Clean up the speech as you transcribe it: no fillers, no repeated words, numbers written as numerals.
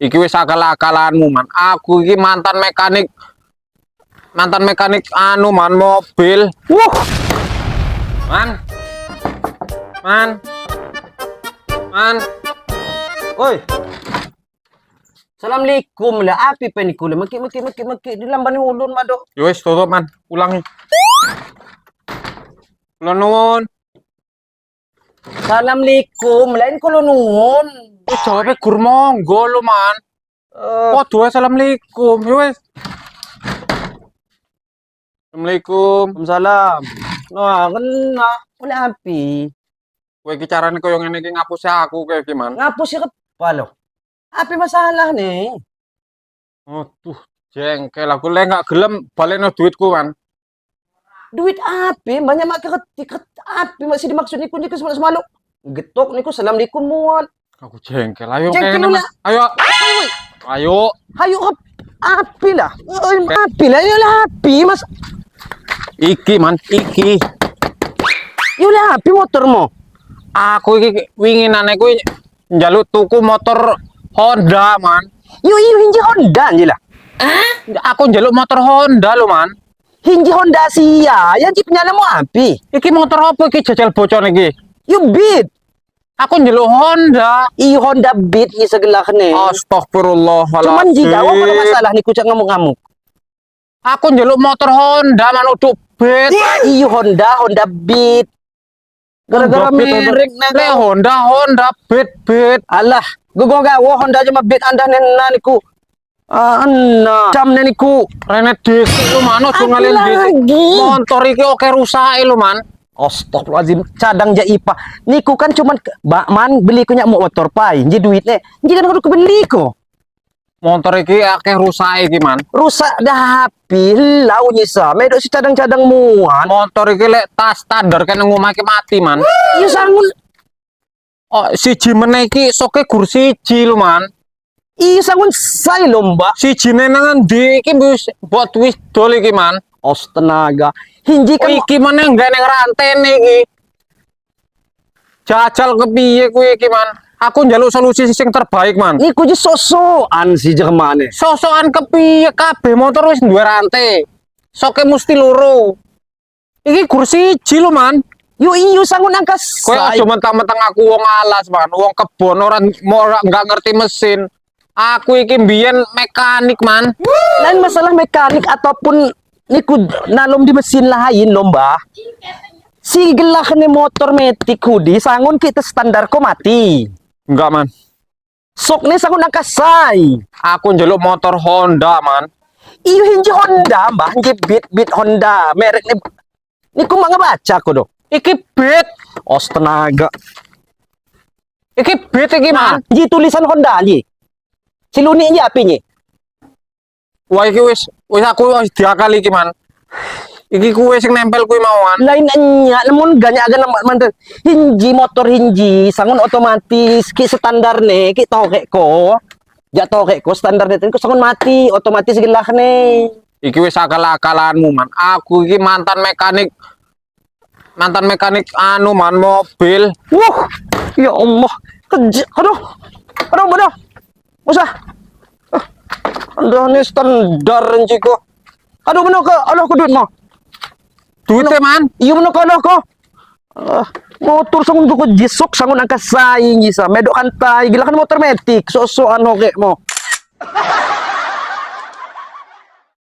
Iki wis akal-akalanmu, Man. Aku iki mantan mekanik, mantan mekanik anu, Man, mobil. Wuh, Man. Man. Man. Oi. Assalamualaikum lah, api peniku lah. Meki meki meki meki di lamban ulun mado. Ya wis tutup, Man. Ulangi. Kula nuwun. Assalamualaikum, lain kulo nuwun. Wis jawabe gur monggo lho, Man. Eh, Padha wae assalamualaikum. Ya wis. Assalamualaikum. Waalaikumsalam. Nah, kena oleh api. Kowe iki carane koyo ngene iki ngapusi aku kowe iki, Man. Ngapus sih kepala lo. Api masalah nih. Aduh, jengkel aku lek gak gelem balekno duitku, Man. Duit api banyak mak ketik api masih dimaksud niku niku semalu semalu. Getok niku assalamualaikum muat. Aku jengkel. Ayo Jengkel kene, lah. Mas. Ayo. Ayo. Hayo api lah. Eh, api lah, ya lah api mas. Iki, Man, iki. Ya lah api motormu. Aku iki winginane kuwi njaluk tuku motor Honda, Man. Yo iyo hinji Honda nji lah. Aku njaluk motor Honda lho, Man. Hinji Honda sia, yang ji penyala mau api. Iki motor apa iki jajal bocor iki? Yo Beat. Aku njaluk Honda. Iyo Honda Beat ni segelah ni. Astagfirullahaladzim. Cuman jika awak kalau masalah ni kucak ngamuk-ngamuk. Aku njaluk motor Honda, Man, uduk Beat. Iyo Honda, Honda Beat. Gara-gara Honda Beat, Honda- merek na Le Honda, Honda Beat, Beat. Alah, gugo gawo Honda cuma Beat anda nena niku. Ah, ena. Jam niku. Rene dhisik lho, Man, ojo Api ngalen dhisik. lagi. Motor iki oke rusake lho, Man. Astagfirullahaladzim, cadang ja ipa. Niku kan cuman Bak man beli ku nyak motor pai, nji duit ne. Nji kan kudu beli ko. Motor iki akeh rusake iki, Man. Rusak dah api, lau nyisa. Medok si cadang-cadang muan. Motor iki lek tas standar kene ngomah iki mati, Man. Iya sangun. Oh, siji meneh iki soke gur siji lho, Man. Iya sangun say lomba. Sijine nang endi iki wis mbok wis dol iki, Man. Os tenaga. Hinji Oh, kan iki meneh enggak neng rantene iki. Jajal kepiye kuwi iki, Man? Aku njaluk solusi sing terbaik, Man. niku ji sosokan si Jermane. Sosokan kepiye kabeh motor wis duwe rantai. Soke mesti loro. Iki gur siji lho, Man. Yo iyo sangun angka Kowe say. aja mentang-mentang aku wong alas, Man. Wong kebon ora ora nggak ngerti mesin. Aku iki mbiyen mekanik, Man. Lain masalah mekanik ataupun niku nalom di mesin lain lomba. Si gelah ni motor metik hudi sangun kita standar ko mati. Enggak, Man. Sok ni sangun angka say. Aku njaluk motor Honda, Man. Iyo hinji Honda, mbah, hinji Beat Beat Honda, merek ni. Niku mak ngebaca ko do. Iki Beat, Os tenaga. Iki Beat iki, Nah, Man. ji tulisan Honda ji. Siluni ji api ni. Wah, iki wis wis aku wis diakali iki, Man. Iki kuwe sing nempel kuwi mau, Man. Lain nya, namun ganyak agak nama mantan. Hinji motor hinji, sangun otomatis, ki standar ne, ki torek ko. Ja torek ko standar ne, ko sangun mati, otomatis gelah ne. Iki wis akal-akalanmu, Man. Aku iki mantan mekanik, mantan mekanik anu, Man, mobil. Wuh, ya Allah, kerja, aduh, aduh, bodoh, usah. Ah, aduh, ini standar hinji ko. Aduh, bener ke, aduh, aku duit mau. Duitnya, Man. Iya bener ke, aduh, ko. Ah, motor sangun ko jisuk sangun angka saing jisa medok kantai gila kan motor metik sok-sokan oke mo.